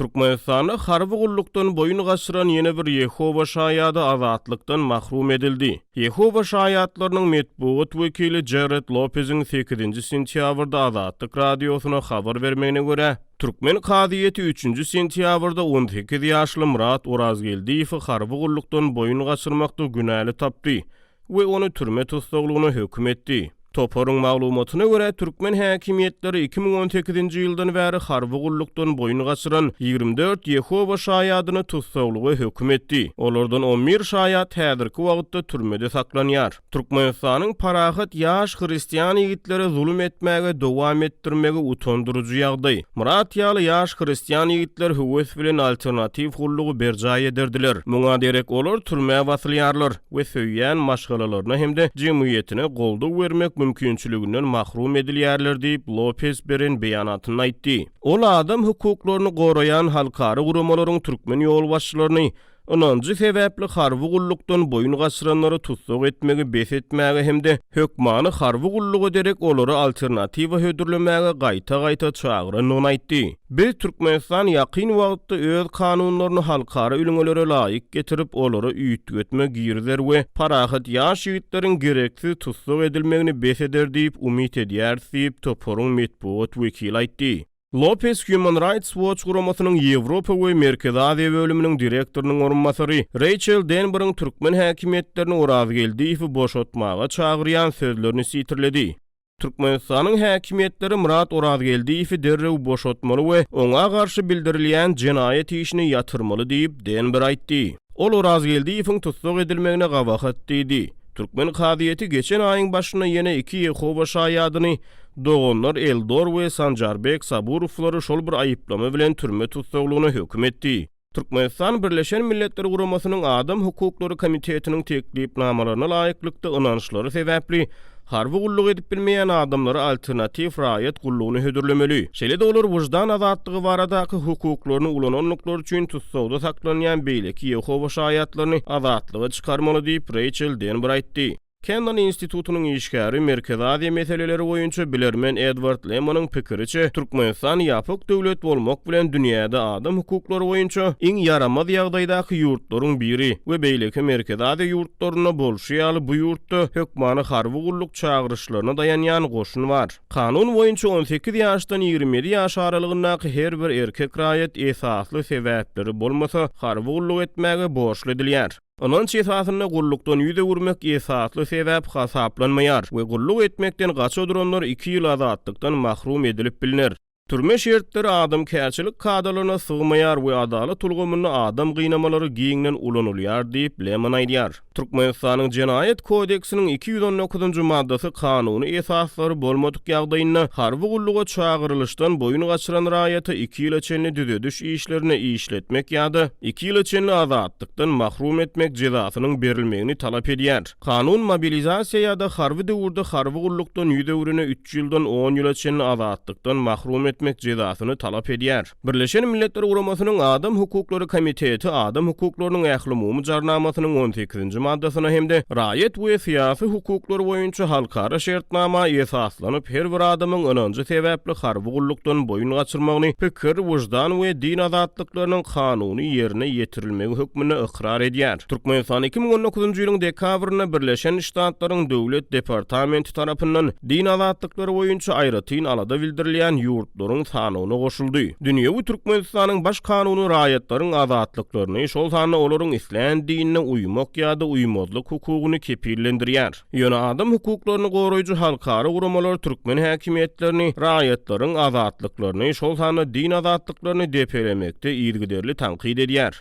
Türkmenistanda harby gullukdan boýun gaçyran ýene bir Ýehowa Şaýady azatlykdan mahrum edildi. Ýehowa Şaýatlarynyň metbugat wekili Jared Lopeziň sekizinji sentýabrda Azatlyk Radiosyna habar bermegine görä, türkmen kazyýeti üçünji sentýabrda 18 ýaşly Myrat Orazgeldiýewi harby gullukdan boýun gaçyrmakda günäli tapdy we ony türme tussaglygyna höküm etdi. Toparyň maglumatyna görä, türkmen häkimiýetleri 2018-nji ýyldan bäri harby gullukdan boýun gaçyran 24 Ýehowa şaýadyny tussaglyga höküm etdi. Olardan on bir şaýat häzirki wagtda türmede saklanýar. Türkmenistanyň parahat ýaş hristian ýigitlere zulum etmäge dowam etdirmegi utandyryjy ýagdaý. Myrat ýaly ýaş hristian ýigitler höwes bilen alternatiw gullugy berjaý ederdiler. Muňa derek olar türmä basylýarlar. we söýýän maşgalalaryna hem-de jemgyýetine goldaw bermek mümkinçiliginden mahrum edilýärler diýip, Lopes beren beýanatynda aýtdy. Ol adam hukuklaryny goraýan halkara guramalaryň türkmen ýolbaşçylaryny ynanjy sebäpli harby gullukdan boýun gaçyranlary tussag etmegi bes etmäge hem-de hökmany harby gulluga derek olara alternatiwa hödürlemäge gaýta-gaýta çagyrandygyny aýtdy. Biz Türkmenistan ýakyn wagtda öz kanunlaryny halkara ülňelere laýyk getirip, olara üýtgetme girizer we parahat ýaş ýigitleriň gereksiz tussag edilmegini bes eder diýip umyt edýäris diýip, toparyň metbugat wekili aýtdy. Lopes Human Rights Watch guramasynyň Ýewropa we Merkezi Aziýa bölüminiň direktorynyň orunbasary Reýçel Denberiň türkmen häkimiýetlerini Orazgeldiýewi boşatmaga çagyrýan sözlerini sitirledi. Türkmenistanyň häkimiýetleri Myrat Orazgeldiýewi derrew boşatmaly we oňa garşy bildirilýän jenaýat işini ýatyrmaly diýip, Denber aýtdy. Ol Orazgeldiýewiň tussag edilmegine gabahat diýdi. Türkmen kazyýeti geçen aýyň başynda ýene iki Ýehowa şaýadyny, doganlar Eldor we Sanjarbek Saburowlary şol bir aýyplama bilen türme tussaglygyna höküm etdi. Türkmenistan Birleşen Milletler Guramasynyň Adam hukuklary komitetiniň teklipnamalaryna laýyklykda ynançlary sebäpli harby gulluk edip bilmeýän adamlara alternatiw raýat gullugyny hödürlemeli. Şeýle-de olar wyždan azatlygy baradaky hukuklaryny ulanandyklary üçin tussagda saklanýan beýleki Ýehowa şaýatlaryny azatlyga çykarmaly diýip, Reýçel Denber aýtdy. Kennan institutynyň işgäri, Merkezi Aziýa meseleleri boýunça bilermen Edward Lemonyň pikiriçe, Türkmenistan ýapyk döwlet bolmak bilen dünýäde adam hukuklary boýunça iň ýaramaz ýagdaýdaky ýurtlaryň biri we beýleki Merkezi Aziýa ýurtlarynda bolşy ýaly bu ýurtda hökmany harby gulluk çagyryşlaryna daýanýan goşun bar. Kanun boýunça 18 ýaşdan 27 ýaş aralygyndaky her bir erkek raýat esasly sebäpleri bolmasa harby gulluk etmäge borçly edilýär. Ynanç esasynda gullukdan ýüz öwürmek esasly sebäp hasaplanmaýar we gulluk etmekden gaça duranlar iki ýyl azatlykdan mahrum edilip bilner. Türme şertleri adamkärçilik kadalaryna sygmaýar we adalat ulgamynda adam gynamalary giňden ulanylýar diýip, Lemon aýdýar. Türkmenistanyň Jenaýat kodeksiniň 219-njy maddasy kanuny esaslary bolmadyk ýagdaýynda harby gulluga çagyrylyşdan boýun gaçyran raýata iki ýyla çenli düzediş işlerine işletmek ýa-da iki ýyla çenli azatlykdan mahrum etmek jezasynyň berilmegini talap edýär. Kanun mobilizasiýa ýa-da harby döwürde harby gullukdan ýüz öwrene üç ýyldan on ýyla çenli azatlykdan mahrum etmek jezasyny talap edýär. Birleşen Milletler Guramasynyň Adam hukuklary komiteti Adam hukuklarynyň ählumumy jarnamasynyň on sekizinji maddasyna hem-de Raýat we syýasy hukuklar boýunça halkara şertnama esaslanyp her bir adamyň ynanjy sebäpli harby gullukdan boýun gaçyrmagyny pikir, wyždan we din azatlyklarynyň kanuny ýerine ýetirilmegi hökmünde ykrar edýär. Türkmenistan 2019-njy ýylyň dekabrynda Birleşen Ştatlaryň Döwlet departamenti tarapyndan din azatlyklary boýunça aýratyn alada bildirilýän ýurtlaryň sanawyna goşuldy. Dünýewi Türkmenistanyň Baş Kanuny raýatlaryň azatlyklaryny, şol sanda olaryň islän dinine uýmak ýa-da uýmazlyk hukugyny kepillendirýär. Ýöne adam hukuklaryny goraýjy halkara guramalar türkmen häkimiýetlerini raýatlaryň azatlyklaryny, şol sanda din azatlyklaryny depelemekde yzygiderli tankyt edýär.